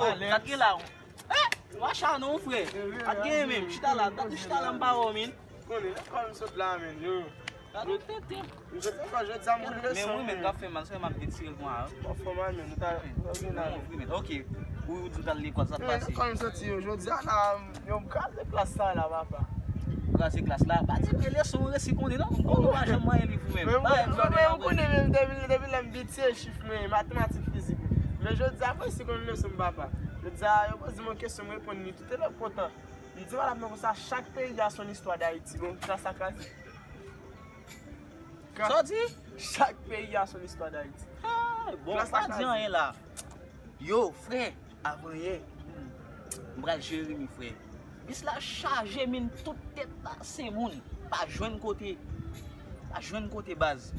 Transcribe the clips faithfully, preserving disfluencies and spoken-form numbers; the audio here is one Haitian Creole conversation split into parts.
Gad gen la. Eh, macha non, frè. Gad gen menm. Chita la. Gad chita la, m pa wè w, men. Konnen, lekòl m sot la, men, yo. Gad ou tenten. M sot lekòl jodi a, m ouvri leson. Men wi, men, men, kap fè mal, se m ap detire l konsa. Mwen fò mal, men, nou ta, nou ta vin la, men. Wi, men, ok. Ou, ou di w t al lekòl, sa k pase? Lekòl m soti, yo, jodi a la, yo, m kraze klas sa la, papa. Ou kraze klas la? Pa di m gen leson, ou resi konnen, non? M konnen ou pa janm manyen liv ou menm. Men, men, men, ou konnen, men, depi, depi lè m piti, se chif mwen, matematik, fizik. Men jodi a, mwen resi konn leson m, papa. Jodi a, yo poze m yon kesyon, m reponn li tout, e lè kontan. M di madam nan konsa, chak peyi a son istwa d Ayiti. Bon, klas la kraze. Sa w di? Chak peyi a son istwa d Ayiti. Ah, bon, pa di anyen la. Yo, frè, avanyè, m pral Jeremi, frè. Bis la chaje, men tout tèt la se moun. Pa jwenn kote. Pa jwenn kote, baz.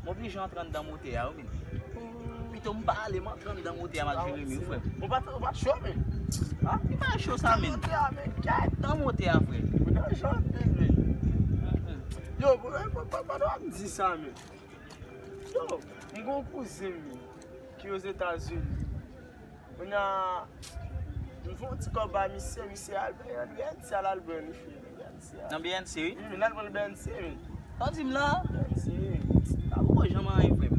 M oblije antre anndan motè a, wi, men. Pito m pa ale, m antre anndan motè a, m al Jeremi, wi, frè m. Ou pa, ou pa cho, men. Ah, ki pa cho sa, men? Motè a, men, kèt. Nan motè a, frè. Ou nan jan anpil, men. Yo, pa, pa, pa, pa, pa di sa, men. Yo, m gen yon kouzen m ki Ozetazini. Kounye a, m fè yon ti kòb ba misye, misye al, al B N C, al, al B N C, B N C. Nan B N C, wi? Wi, l al pran B N C, wi. Sa w di m la? B N C. Pa poko janm anyen, frè m.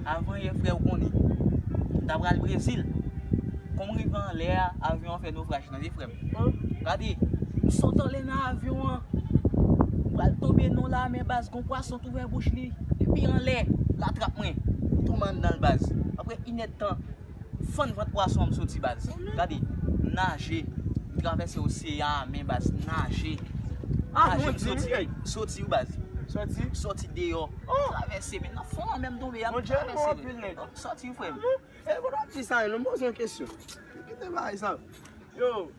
Avanyè, frè, ou konnen. M ta pral Brezil. Kon m rive anlè a, avyon an fè nofraj, tande, frè m. Gade, m sot anlè nan avyon an. M pral tonbe nan lamè, baz, gon pwason t ouvè bouch li. Epi anlè, l atrap mwen. M tonbe anndan l, baz. Apre inèdtan, fann vant pwason an, m soti, baz. Gade, m naje. M travèse oseyan an, men, baz, naje. Ah, naje, m soti, soti, wi, baz. Soti? Soti deyò. Travèse, men nan fon an menm tonbe a, m travèse, men. M soti, wi, frè m. E, bon, w ap di sa, non, m poze yon kesyon. Kite bagay sa. Yo,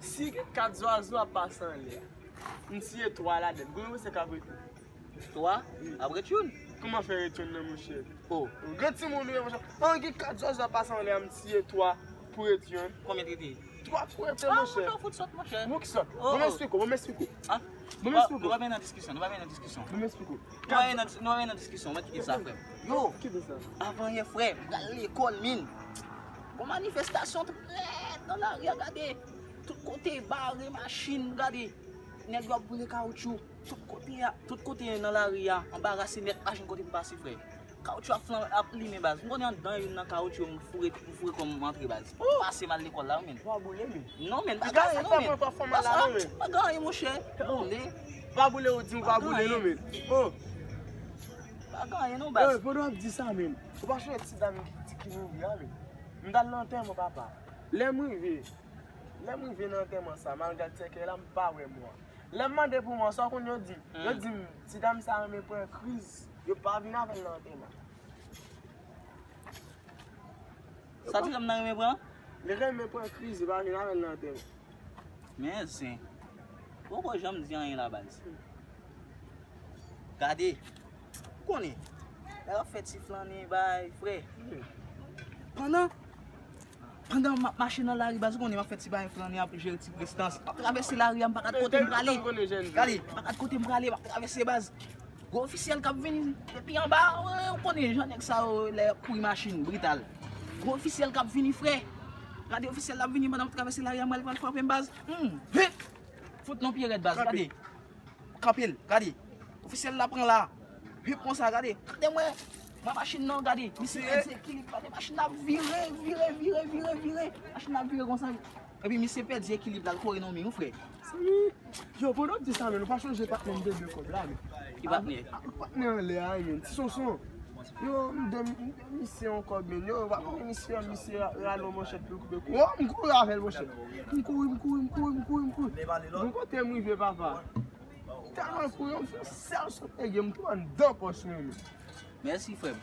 si gen kat zwazo ap pase anlè a, m tiye twa ladan l, konbyen se k ap rete? Twa? Ap ret youn. Kòman fè ret youn nan, monchè? Oh. Gen timoun ou ye, monchè. An, gen kat zwazo ap pase anlè a, m tiye twa pou ret youn. Konbyen t rete? Twa pou ret, monchè. Ah, monchè, ou fout sòt, monchè. Bon, ki sòt? Bon, m esplike w, bon, m esplike w. Ah? Bon, m esplike w. Nou pa, nou pa vin nan diskisyon, nou pa vin nan diskisyon. Bon, m esplike w. Nou pa vin nan, nou pa vin nan diskisyon, mwen kite sa, frè m. Yo! Kite sa. Avanyè, frè, m pral lekòl, min. Gon manifestasyon trèt nan lari a, gade. Tout kote bare machin, gade. Nèg yo ap boule kawoutchou. Tout kote a, tout kote nan lari a, anbarase nèt, pa jwenn kote pou pase, frè. Kawoutchou ap flan, ap limen, baz. M konnen anndan youn nan kawoutchou, m foure, m foure kò m antre, baz. Pase m al lekòl la, wi, men. Ou pa boule, men. Non, men, pa gen anyen, non, men. Baz, pa gen anyen, monchè. Boule. Pa boule, ou di ou pa boule, non, men. Oh. Pa gen anyen, non, baz. Eh, pandan w ap di sa, men. Ou pa sonje ti dam ki, ki mouri a, men. M t al nan antèman, papa. Lè m rive, lè m rive nan antèman sa, m al gad sèkèy la, m pa wè mò a. Lè m mande pou mò, sa w konn yo di m? Yo di m, ti dam sa renmen pran kriz. Yo pa vin avè l nan antèman. Sa ti dam nan renmen pran? Li renmen pran kriz, yo pa vin avè l nan antèman. Men zen. Poko janm di anyen la, baz. Gade. Ou konnen. Lè w ap fè ti flannen, bay, frè. Pandan Pandan m ap mache nan lari, baz, ou konnen m ap fè ti bagay flannen, ap jere ti prestans. M ap travèse lari a, m pa gad kote m prale. Gade, m pa gad kote m prale, m ap travèse, baz. Gwo ofisyèl k ap vini depi anba, ou konnen jan nèg sa yo lè y ap kouri machin, brital. Gwo ofisyèl k ap vini, frè. Gade ofisyèl la ap vini pandan m ap travèse lari a, m pral, pral frape m, baz. Hmm, hit! Fout nan pye rèd, baz, gade. Kanpe l, gade. Ofisyèl la pran la. Hip konsa, gade. Gade mwen. Mwen machin nan, gade. Misye pèdi ekilib, gade machin nan ap vire, vire, vire, vire, vire. Machin nan ap vire konsa. Epi misye pèdi ekilib la, l kore nan mi, wi, frè. Yo, pandan w ap di sa, men, ou pa sonje patnè m te dwe kòb la, men. Ki patnè? A, patnè anlè a, men. Ti Sonson. Yo, m de, m de misye yon kòb, men. Yo, w ap wè misye, misye rale yon manchèt pou l koupe kou. Oh, m kouri avè l, monchè. M kouri, m kouri, m kouri, m kouri, m kouri. Bon, kote m rive, papa? Tèlman kouri, m fè yon sèl sot, nèg, m tou anndan pòch mwen, men. Mèsi, frè m.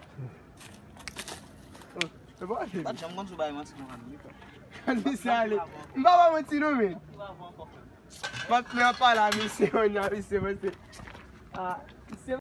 Oh, e pa vre. Pa t janm konn sou bay manti konsa, non, wi, frè m. Misye ale. M pa ba manti, non, men. Patnè an pale a misye, kounye a, misye, misye. Ah, misye.